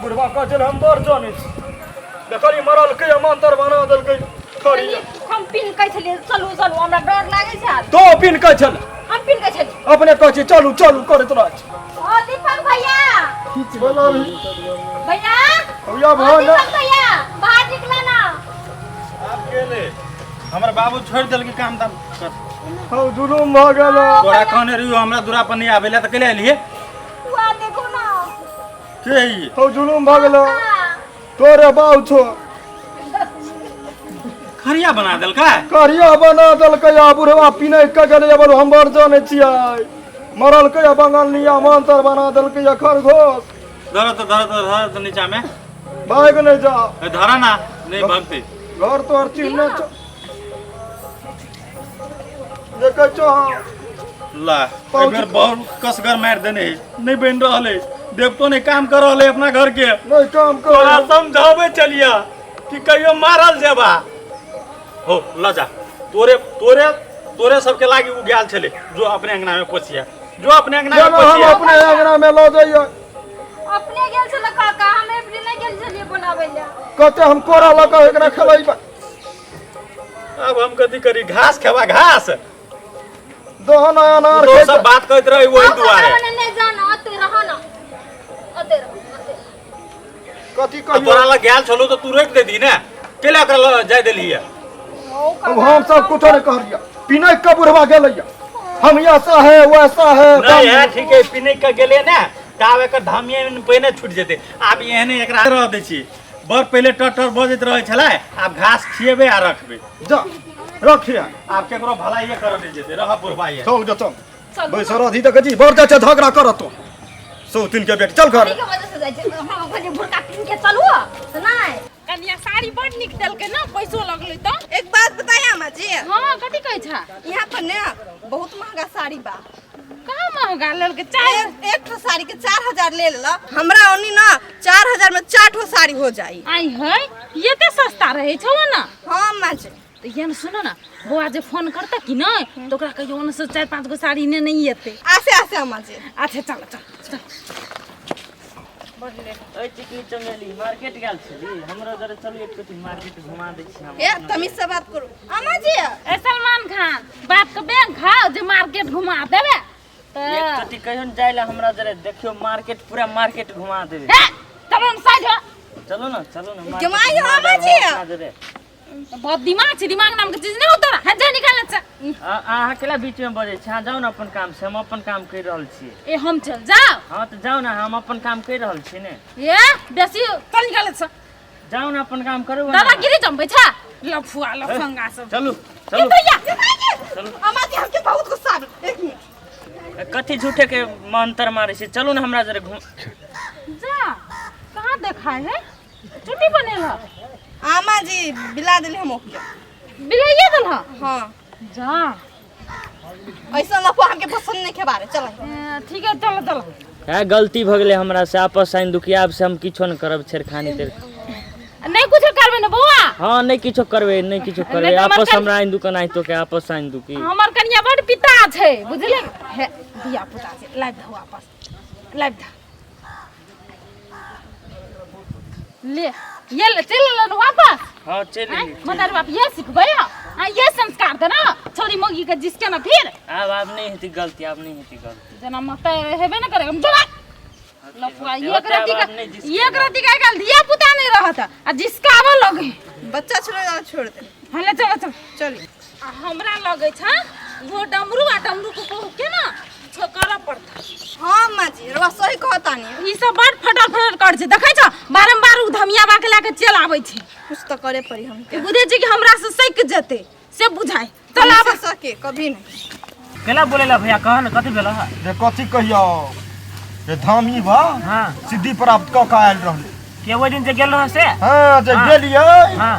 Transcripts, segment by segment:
बुढ़वा कहै छलै हम बड़ जानै छी देखली मरलकै आ मंतर बना देलकै खरी हम पिन कहै छलियै चलू चलू हमरा डर लागै छै आब। तो पिन कहै छलै हम पिन कहै छलियै अपने कहै छी चलू चलू करैत रहै छी ओ दीपक भैया बोला भी भैया भैया ओ भऽ ने दीपक भैया बाहर निकला ना आब गेले हमर बाबू छोड़ि देलकै काम धाम कर हौ जुलुम भऽ गेल तोरा कहने रहियो हमरा दूरा पर नहीं आबे ला तऽ केले एलिए हुआ देखो ना के है ई? हौ जुलुम भऽ गेल तोरे बाउ छो खरिया बना देलकै करिया बना देलकै आ बुढ़वा पिनै के गेलै बोलू हम बड़ जानै छियै मरलकै आ बंगलनिया मंतर बना देलकै आ खरगोश धर तऽ धर तऽ धर तऽ नीचा में भागि नहि जा ए, धरा ना नहीं भगते घर तोहर चिन्हने छौ देखै छौ ला एहि बेर बहुत कसगर मारि देने है नहीं बनि रहल है देवतो नहीं काम कर रहल है अपना घर के नहीं काम कर तोरा समझावे चलिया कि कहियो मारल जेबा हो ल जा तोरे तोरे तोरे सबके लागी उ गेल छले जो अपने अंगना में पोसिया जो अपने अंगना में चलो हम पोसिया अपने अंगना में लऽ जाइए अपने गेल छल काका हम एबरी नहि गेल छलियै बोलाबै लए कते हम कोरा लऽ कऽ एकरा खेलैबे अब हम कथी करी घास खेबा घास दहन अनार तो खेतै। सब बात कहैत रहे वही हम दुआरे काका मने नहि जाना ओते रह ना ओते रह ओते रह। कथी तो कहियो तोरा लग गेल छलो तो तू रोकि देती ने केला ओकरा लऽ जाय देलियै अब हम सब कुछो नहीं कहलिए पिनक के बुढ़वा गेलैया हम ऐसा है वैसा है नहीं है ठीक है पिनक के गेले ने तऽ आब एकर धामिये में पहिने छूटि जेतै आब एहने एकरा रह दै छी बड़ पहिले टटर बजैत रहै छलै आब घास खिएबै आ रखबै जा रखिए आब केकरो भलाइए करऽ नहि जेतै रह बुढ़वा ये चल जो चल बैस रही देखै छी बढ़ जाइ छै झगड़ा करत तो सौतिन के बेटी चल घर के वजह से जाइ छै हम कहलियै भुरका कीन के चलू तऽ नहि कनिया साड़ी बड़ नीक देलकै ने पैसो लगलै तऽ एक बात बताए अम्मा जी हाँ कथी कहै छा यहाँ पर ने बहुत महंगा साड़ी बा कहाँ महंगा लेलकै चाहे एक एक ठो साड़ी के 4000 ले लेला हमरा ओनी ना 4000 में चार ठो साड़ी हो जाई आई है ये ते सस्ता रहै छौ ने हाँ अम्मा जी तऽ ये ने सुनो ना बौआ जे फोन करता कि नहि तऽ ओकरा कहियो ओने से चारि पाँच गो साड़ी ने नहीं एतै आसे आसे अम्मा जी अच्छा चल चल चल ओइ चिकनी चमेली मार्केट गेल छली हमरो जरे चलू एक कथी मार्केट घुमा दै छी हम ए तमीज से बात करू अम्मा जी ए सलमान खान बाप के बैंक खाओ जे मार्केट घुमा देबे एक तऽ कथी कहियो ने जाय ला हमरा जरे देखियो मार्केट पूरा मार्केट घुमा देबे हे चलो न साइड हो चलू ना चलू ना मार्केट जमाई घुमा अम्मा देब जी। अपना जरे बहुत दिमाग छै दिमाग नाम के चीज नहीं उतर है जा निकाल से अहाँ केला बीच में बजै छी अहाँ जाउ ने अपन काम से हम अपन काम करि रहल छी ए हम चल जाओ हाँ तऽ जाउ ने हम अपन काम करि रहल छी ने ए बेसी चल निकाल से जाउ ने अपन काम करू ने। दादागिरी जमबै छा लफुआ लफंगा सब चलू ये चलू तो या अम्मा जी हमके बहुत गुस्सा आबे एक मिनट ए, कथी झूठे के मंत्र मारै छी चलू ने हमरा जरे घुम जा कहाँ देखा है चुट्टी बनेल ह अम्मा जी बिला दिली हम ओके बिलैया देल ह हाँ जा ऐसा लफुआ हमके पसंद नहीं के बारे चल ए, ठीक है चलो चलो है गलती भऽ गेलै हमरा से आपस आनि दुखी आब से हम किछो नहि करब छेड़खानी तेड़ नहीं कुछ करबे ना बौआ हाँ नहि किछो करबै नहि किछो करबै नहि तऽ हमर आपस हमरा आनि दुकान आनि तो के आपस आनि दुखी हमर कनिया बड़ पिता छै बुझले हे धिया पुता छै लाइव दहो आपस लाइव दहो ले ये ले चल ले वापस हाँ चलि हैं? एलियै। मदर बाप ये सिखबै हाँ ये संस्कार देना छोरी मौगी के जिसके ना फिर आब आब नहि हेतै गलती आब नहि हेतै गलती जेना मत हेबे ना करे हम चला लफुआ ये होतै, करती आब का आब नहि जिसके ये करती का काल धिया पुता नहीं रहत आ जिसकाबऽ लगे बच्चा छोड़ छोड़ दे हाँ ले चलो चलो चलिए आ हमरा लगे छ वो डमरू आ डमरू को कहू के ना छो करऽ पड़ता हाँ अम्मा जी रवा सही कहतानी ई सब बड़ फटर फटर कर छै देखै छ बारम्बार उ धमिया बा के लए के चल आबै छै कुछ तो करे पड़ी हमके ई बुझै छै कि हमरा से सक जेतै से बुझाय चल आब हमसे सके कभी नहीं केला बोलेला भैया कह ने कथी भेल है रे कथी कहियो रे धामी बा हाँ सिद्धि प्राप्त कऽ के आयल रहलै के ओहि दिन जे गेल रह से हाँ जे हाँ। गेलियै हाँ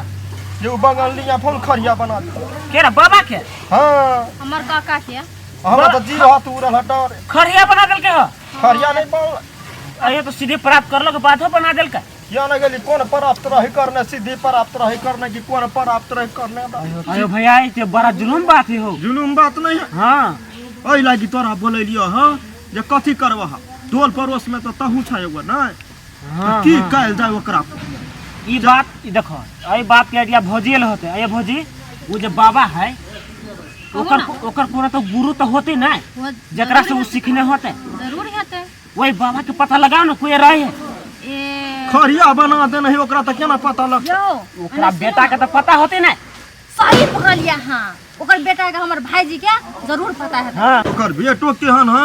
जे उ बंगलिया फूल खरिया बना देलकै। के रे बाबा के हाँ हमर काका के हमरा तऽ जी रहत उड़ल हटर खरिया बना देलकै हो खरिया नहीं बनल अरे तो सीधे प्राप्त करलो के बादो बना देलकै किया नहीं गेली कोन प्राप्त रही करने सिद्धि प्राप्त रही करने कि कोन प्राप्त रही करने अरे भैया ई ते बड़ा जुलुम बात है हो जुलुम बात नहीं है हाँ एहि लागी तोरा बोलेलियो हँ जे कथी करबह टोल पड़ोस में तऽ तहूँ छ एगो नहि हाँ, की हाँ। कहल जाय ओकरा? ई बात ई देखो, एहि बात के आइडिया भौजी ले होते। अरे भौजी, वो जे बाबा है ओकर ओकर कोनो तो गुरु तो होते ना, जकरा से वो सीखने होते। जरूर हेतै। वही बाबा के पता लगाओ ना, कोई रहे है। ए खरिया बना देने है ओकरा तऽ केना पता लगतै? यौ, ओकरा बेटा के तो पता होते ना। सही कहलियै अहाँ, ओकर बेटा के हमर भाईजी के जरूर पता हेतै। हाँ, ओकर बेटो केहन है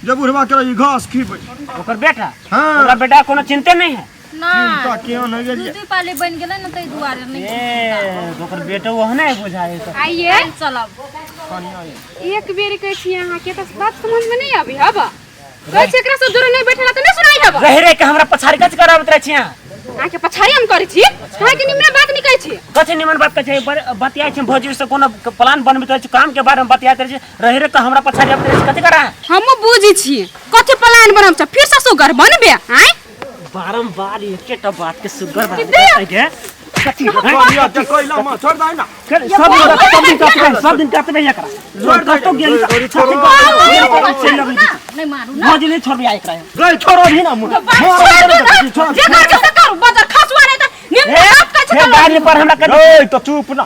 जे बुढ़वा के ई घास खिबै। ओकर बेटा? हाँ। ओकरा बेटा कोनो चिंते नहीं है। चिंता नहि, केहन है दू गेलियै। दू पाली बनि गेलै ने, ताहि दुआरे नहि। ए तो ओकर बेटो ओहने बुझाए तो। आइए। चलब। एक बेर कहै छी अहाँके तऽ बात समझमे नहि आबै हब। कहै छी एकरा से दूर नहि बैठला तऽ नहि सुनाइ हब। रह रह के हमरा पछाड़ी कच कराबत रहे छी अहाँ। अहाँके पछाड़ी हम करै छी? अहाँके निमन बात नहि कहै छी। कथी निमन बात कहै छै? बतियाइ छी भौजी से, कोनो प्लान बनबैत रहै छी, काम के बारे में बतियाइत रहै छी, रह रह के हमरा पछाड़ी आबैत रहै छी, कथी करा? हमहूँ बुझै छी कथी प्लान बनब छै, फिर से सुगर बनबे आँय। बारम्बार एकेटा बात के सुगर बनाबैत रहै छै कथी? खरिया के कैला मां छोड़ दे ना। सब दिन, सब दिन कहते, सब दिन कहते रहिए एकरा। कतौ गेली छोड़, छोड़। चलि अबै छी। नहि मारू ना। भौजी, नहि छोड़बै एकरा। गई, छोड़ो भी ना। छोड़ दू ना, जे कर से करू, बजर खसुआ नहि तऽ निमन बात कहै छै। हे, गाड़ी पर हमरा कथी? ए तो चुप ना,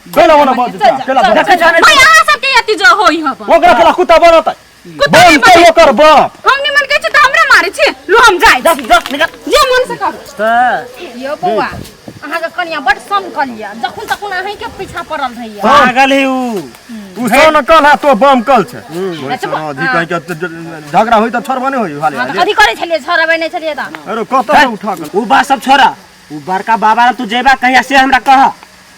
कैला वाला बात कैला? देखै जाने। भाई, अहाँ सबके अथी जो होई हब। ओकरा केला कुत्ता बनतै? कुत्ता नहि बनतै ओकर बाप। हम निमन कहै छी तऽ हमरा मारै छी। लो, हम जाइ। दस दस निकल। जे मन से करू। तऽ यौ बौआ, अहाँके कनिया बड समकल यऽ, जखन तखन अहींके पीछा पड़ल रहैया। पागल है ऊ। उ सोन कल है तो बम कल छै। अधि कहि के झगड़ा होई त छोड़बा नहि होई हाले। हाँ, तऽ कथी करै छलियै? छोड़बै नहि छलियै तऽ? अरे कतऽ से उठा के ऊ बात सब छोड़ा, ऊ बड़का बाबा लग तू जेबा कहिया से हमरा कह।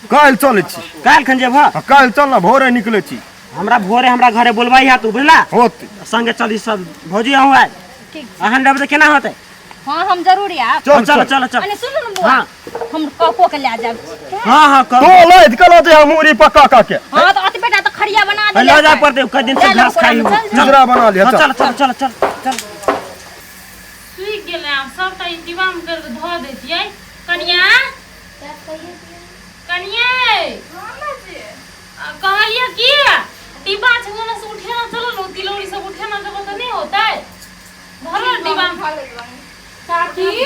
काल्हि चलै छी। काल्हि खन जेबह? आ काल्हि चल ना, भोरे निकलै छी। हमरा भोरे हमरा घरे बोलबाई है तू, बुझला? होत। संगे चली सब। भौजी, अहूँ आयल। ठीक। अहाँ रहबै तऽ केना होतै? हाँ, हम जरूर आयब। चल। चल चल चल। अने सुनू ने बौआ। हाँ। हम कको के लए जायब। हाँ हाँ, कह। तो लैत कल जे हम मुरी पक्का का के। हाँ, तऽ अति बेटा तऽ खरिया बना लऽ देले। जाय पड़तै, कई दिन से ले घास खाई। चल, चल। पिंजरा बना लिया। हाँ, चल। चल चल चल चल चल। सुखि गेलै, आब सबटा ई डिब्बामे करि कऽ धऽ दैतियै। कनिया, कनिया, कहलियै की डिब्बा छै ओने से उठेना चलो ने, तिलौरी सब उठेना देबो तऽ नहि होतै? धरो डिब्बामे। काकी।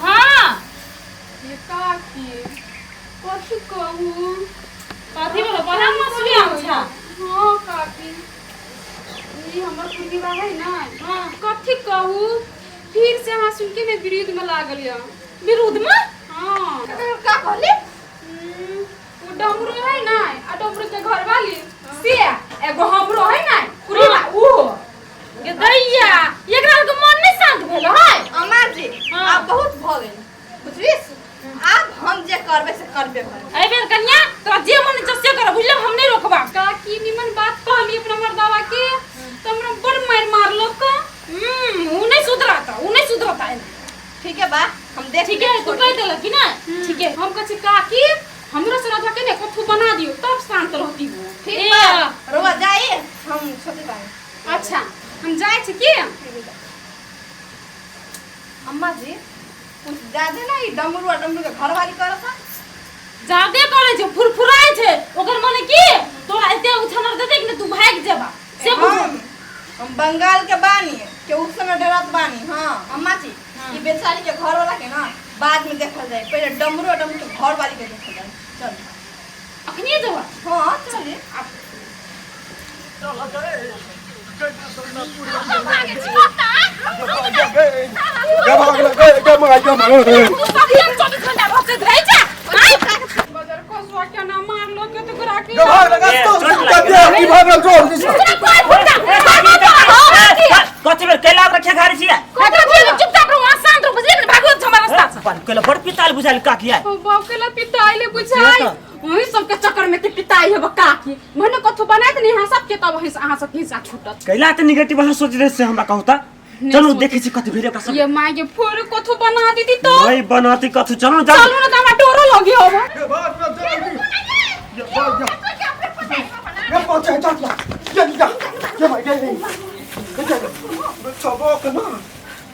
हाँ। ये काकी, कथी कहू? कथी बोलो? बड़ा मसुआ छै। हाँ काकी, ई हमर पूर्णिमा है ना। हाँ। कथी कहू, फिर से अहाँ सुन के ने विरोध में लागल यऽ। विरोध में? हाँ। का कहली? उ डमरू है ना आ डमरू के घर वाली से एगो हमरो है ना पूर्णिमा उ। गे दैया, एकरा आरके मन नहि शांत भेल है। अम्मा जी। हाँ। आब बहुत भऽ गेल, बुझलिस? आब हम जे करबै से करबे करबै। एहि बेर कनिया, तोरा जे मन इच्छा से कर, बुझल? हम नहि रोकबा। काकी, निमन बात कहली अपना मर्दावा के तऽ हमरा बड़ मारि मारलक। उ नहि सुधरता, उ नहि सुधरता। ठीक है बा, हम देख ठीक है, तू कहि देलक कि नहि? ठीक है। हम कहै छी काकी, हमरो से राजा के ने कथू बना दियौ, तब शांत रहती वो। ठीक ए। बा, रोवा जाई, हम सोचे बानी। अच्छा, हम जाइ छी की। अम्मा जी, कुछ ज्यादा ना ई डमरू आ डमरू के घरवाली करता। जादे करै छै, फुरफुराइ छै। ओकर मने की तोरा एते उछानर देतै कि ने तू भागि जेबा से बुझ। हम बंगाल के बानी के उस समय डरत बानी। हाँ अम्मा जी, ई बेचारी के घर वाला के ना बाद में देखल जाए, पहले डमरू आ डमरू के घर वाली के देखल जाए। चल। अखनिए जेबा? हाँ, चलिए। गे भागल गे गे माय गे माय। तू सब दिन 24 घंटा भसैत रहै छै आँय? बजर कसुआ केना मारलक के तऽ गोरा के। गे भागल गे। ए, तो चोट लागि के की भागल जोर दिस। तोरा कोइ फुटा मारबो। कथी बेर कैला रखे घारी छियै? चुपचाप रहू, अहाँ शांत रहू, बुझलियै ने? भागू हमर रास्ता से। कैला बड़ पिताल बुझायल काकी आइ। ओ बाप, केला पिताई ले बुझाई? से तऽ। वही सबके चक्कर में ते पिताई हेब काकी। मने कथू बनाइत नहीं अहाँ सबके, तब वही से अहाँ सबके हिस्सा छूटत। कैला तऽ निगेटिव अहाँ सोच रहे से हमरा कहू तऽ। नहि चलू। सोच। देखै छी कथी भेल ओकरा सब। ये माय के, फोर कथू बना दीदी तो। नहीं बनाती कथू, चलू जाओ। चलू ना तऽ हमरा डरो लगे हब। गे भाग ना जल्दी, ये भाग जा, ये पहुंचे जा जा ये जा ये भाई गे गे गे छबो के ना।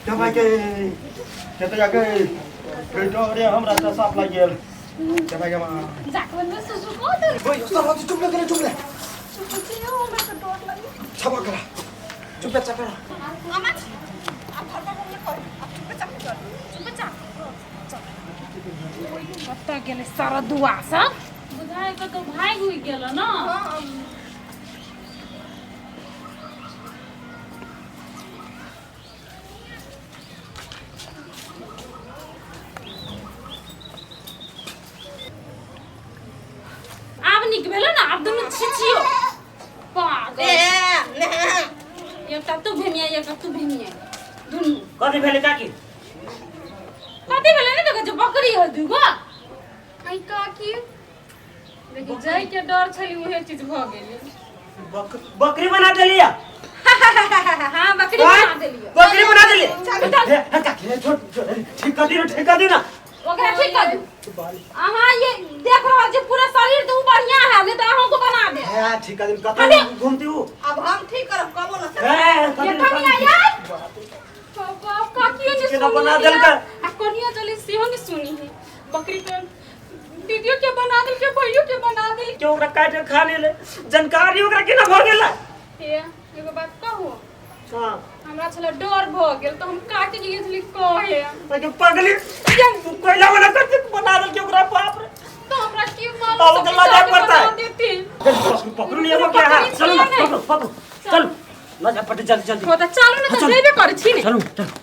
ये भाई गे ये तो गे गे डरे हमरा तऽ साप लागि गेल। ये भाई गे मां। ओए सब चुप ले, चुप ले, छबो करा, चुप ले, चुप। अम्मा जी, आप भर भर में करू, आप चुपचाप। चलू चल बच्चा चल कतऽ गेलै सारा दुआ सब बुझाइ कतौ भागि उगि गेल ने। हाँ। आब नीक भेलो ने, आब दुनू छिछियो पागल। ए, एकटा तू भेमिया, एकटा तू भेमिया, दुनू। कथी भेलै काकी? कथी भेलै ने, देखै छै बकरी है दूगो। आई काकी, देखी जाय के डर छली, उहे चीज भऽ गेलै। बकरी बना देलिया? हाँ, बकरी बना देलियै। बकरी बना देलियै। हे हे काकी, हे, छोड़ छोड़, ठीक कर दी ना, ठीक कर दी ना। ओकरा ठीक कर दू अहाँ। ये देख रहल छी पूरा शरीर तो उ बढ़िया है, नहीं तो अहूँ को बना दे। हे, ठीक कर दी, कतऽ घूमती हूँ? अब हम ठीक करब, कबो न। हे, कर ये दी ना, कर कनिया दी। यार बाप, काकियो ने केना सुनी बना है। देलकै? आ कनिया चली सेहो ने सुनी है। बकरी के दीदियो के बना देल के, भैयो के बना देल। के ओकरा काटि के खा लेले, जानकारी ओकरा केना भऽ गेलै? हे, एगो बात कहू? हाँ। हमरा छला डर भऽ गेल तऽ हम काटी के गेल छली कहे। ओके पगली, तू कोयला वाला करके बना देलकै ओकरा, बाप रे। तो हमरा की अब मालूम ओकरा लऽ जाय पड़तै। बना देती। पकड़ू, पकड़ू नहीं एगो के। हाँ, चलू ना, पकड़ू पकड़ू, चलू लऽ जा पटे, जल्दी जल्दी। हो तऽ चलू ने, तऽ चलू। जेबे करै छी ने। चलू चलू।